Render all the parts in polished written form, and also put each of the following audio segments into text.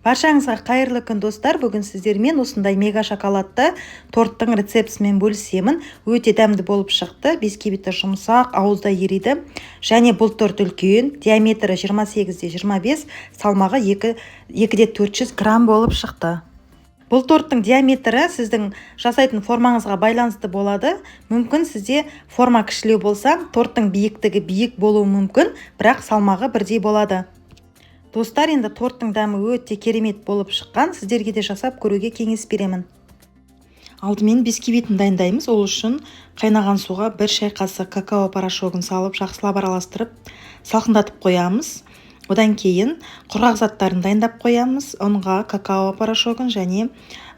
Баршаңызға қайырлы күн, достар! Бүгін сіздермен осындай мега шоколадты торттың рецептісімен бөлісемін. Өте дәмді болып шықты. Бисквиті жұмсақ, ауызда ериді. Және бұл торт үлкен, диаметрі 28-25, салмағы 2,4 грамм болып шықты. Бұл торттың диаметрі сіздің жасайтын формаңызға байланысты болады. Мүмкін, сізде форма кішілеу болса, торттың биіктігі биік болуы мүмкін, бірақ салмағы бірдей болады. Достар, енді торттың дәмі өте керемет болып шыққан. Сіздерге де жасап көруге кеңес беремін. Алдымен бисквитін дайындаймыз. Ол үшін қайнаған суға 1 шай қасық какао порошогын салып, жақсылап араластырып, салқындатып қоямыз. Одан кейін құрғақ заттарын дайындап қоямыз. Ұнға какао порошогын және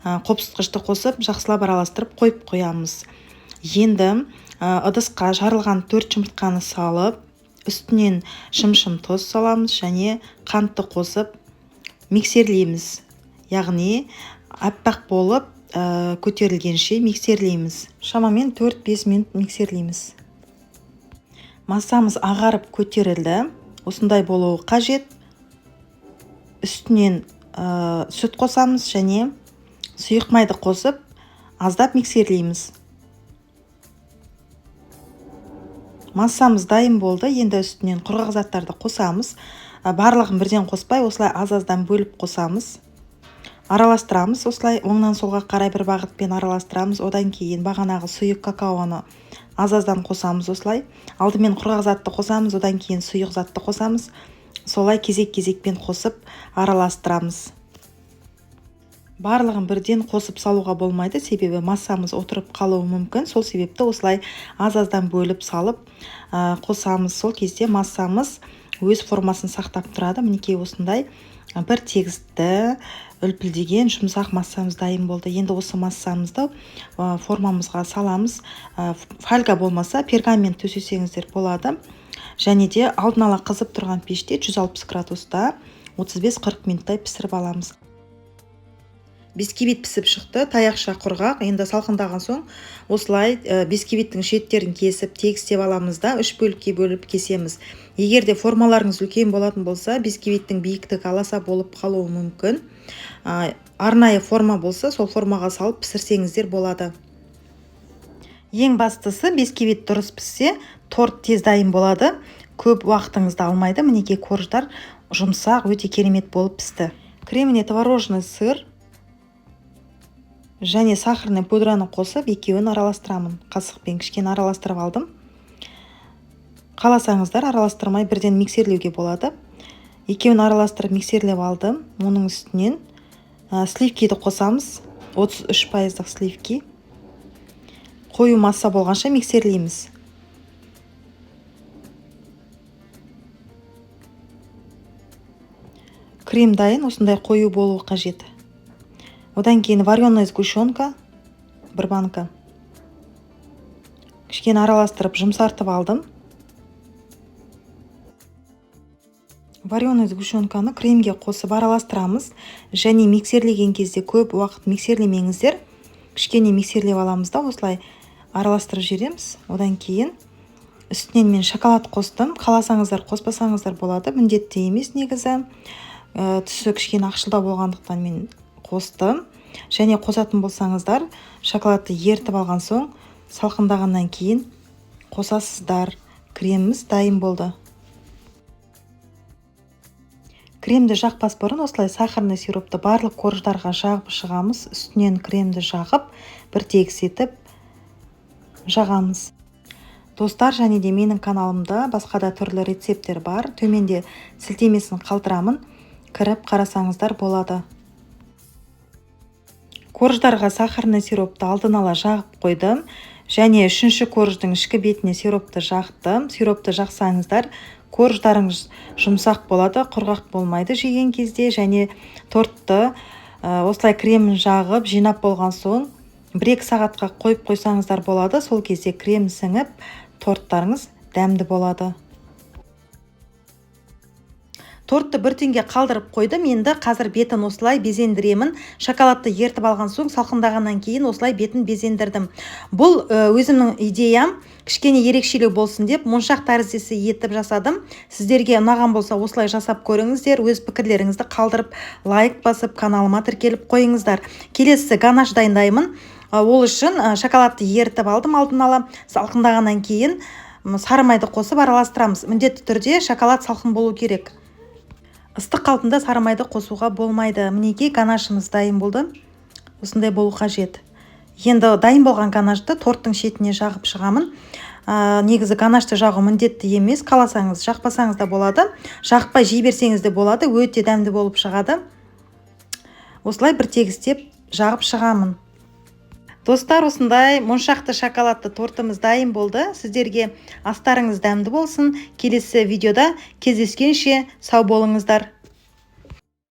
қопсытқышты қосып, жақсылап араластырып қойып қоямыз. Енді ыдысқа жарылған 4 жұмыртқаны салып, үстінен шым-шым тұз саламыз және қантты қосып миксерлейміз. Яғни аппақ болып көтерілгенше миксерлейміз. Шамамен 4-5 минут миксерлейміз. Массамыз ағарып көтерілді. Осындай болуы қажет. Үстінен сүт қосамыз және сұйық майды қосып, аздап миксерлейміз. Массамыз дайын болды. Енді үстінен құрғақ заттарды қосамыз. Барлығын бірден қоспай, осылай аз-аздан бөліп қосамыз. Араластырамыз осылай оңнан солға қарай бір бағытпен араластырамыз. Одан кейін бағанағы сұйық какаоны аз-аздан қосамыз осылай. Алдымен құрғақ затты қосамыз, одан кейін сұйық затты қосамыз. Солай кезек-кезекпен қосып араластырамыз. Барлығын бірден қосып салуға болмайды, себебі массамыз отырып қалуы мүмкін. Сол себепті осылай аз-аздан бөліп салып, қосамыз. Сол кезде массамыз өз формасын сақтап тұрады. Мінекей, осындай бір тегісті үлпілдеген жұмсақ массамыз дайын болды. Енді осы массамызды формамызға саламыз. Фольга болмаса, пергамент төсесеңіздер болады. Және де алдын ала қызып тұрған пеште 160 градуста 35-40 минуттай пісіріп аламыз. Бисквит пісіп шықты, таяқша құрғақ. Енді салқындаған соң осылай бисквиттің шеттерін кесіп, тегістеп аламыз да, үш бөлікке бөліп кесеміз. Егер де формаларыңыз үлкен болатын болса, бисквиттің биіктігі аласа болып қалуы мүмкін. Арнайы форма болса, сол формаға салып пісірсеңіздер болады. Ең бастысы, бисквит дұрыс піссе, торт тез дайын болады, көп уақытыңызды алмайды. Мінекей, корждар жұмсақ, өте керемет болып пісті. Креміне творожный сыр және сахарный пудраны қосып, екеуін араластырамын. Қасықпен кішкене араластырып алдым. Қаласаңыздар, араластырмай бірден миксерлеуге болады. Екеуін араластырып миксерлеп алдым. Оның үстінен сливкиді қосамыз. 33 пайыздық сливки. Қою масса болғанша миксерлейміз. Крем дайын, осындай қою болуы қажет. Одан кейін вареная сгущенка бір банка. Кішкене араластырып, жұмсартып алдым. Вареная сгущенканы кремге қосып араластырамыз. Және миксерлеген кезде көп уақыт миксерлемеңіздер. Кішкене миксерлеп аламыз да, осылай араластырып жібереміз. Одан кейін үстінен мен шоколад қостым. Қаласаңыздар, қоспасаңыздар болады, міндетті емес негізі. Түсі кішкене ақшылдау болғандықтан мен қостым. Және қосатын болсаңыздар, шоколадты ерітіп алған соң, салқындағаннан кейін қосасыздар. Креміміз дайын болды. Кремді жақпас бұрын осылай сахарный сиропты барлық корждарға жағып шығамыз. Үстінен кремді жағып, бір тегіс етіп жағамыз. Достар, және де менің каналымда басқа да түрлі рецепттер бар. Төменде сілтемесін қалдырамын. Кіріп қарасаңыздар болады. Корждарға сахарный сиропты алдын ала жағып қойдым. Және үшінші корждың ішкі бетіне сиропты жақтым. Сиропты жақсаңыздар, корждарыңыз жұмсақ болады, құрғақ болмайды жеген кезде. Және тортты осылай кремін жағып, жинап болған соң 1-2 сағатқа қойып қойсаңыздар болады. Сол кезде крем сіңіп, торттарыңыз дәмді болады. Тортты бір түнге қалдырып қойдым. Енді қазір бетін осылай безендіремін. Шоколадты ертіп алған соң, салқындағаннан кейін осылай бетін безендірдім. Бұл өзімнің идеям, кішкене ерекшелеу болсын деп моншақ тәріздесі етіп жасадым. Сіздерге ұнаған болса, осылай жасап көріңіздер. Өз пікірлеріңізді қалдырып, лайк басып, каналыма тіркеліп қойыңыздар. Келесі ганаш дайындаймын. Ол үшін шоколадты ерітіп алдым алдын ала. Салқындағаннан кейін сары майды қосып араластырамыз. Міндетті түрде шоколад салқын болу керек, ыстық қалпында сары майды қосуға болмайды. Мінекей, ганашымыз дайын болды, осындай болу қажет. Енді дайын болған ганашты торттың шетіне жағып шығамын. Негізі ганашты жағу міндетті емес, қаласаңыз жақпасаңыз да болады, жақпай жей берсеңіз де болады, өте дәмді болып шығады. Осылай бір тегістеп жағып шығамын. Достар, осындай моншақты шоколадты тортымыз дайын болды. Сіздерге астарыңыз дәмді болсын. Келесі видеода кездескенше сау болыңыздар.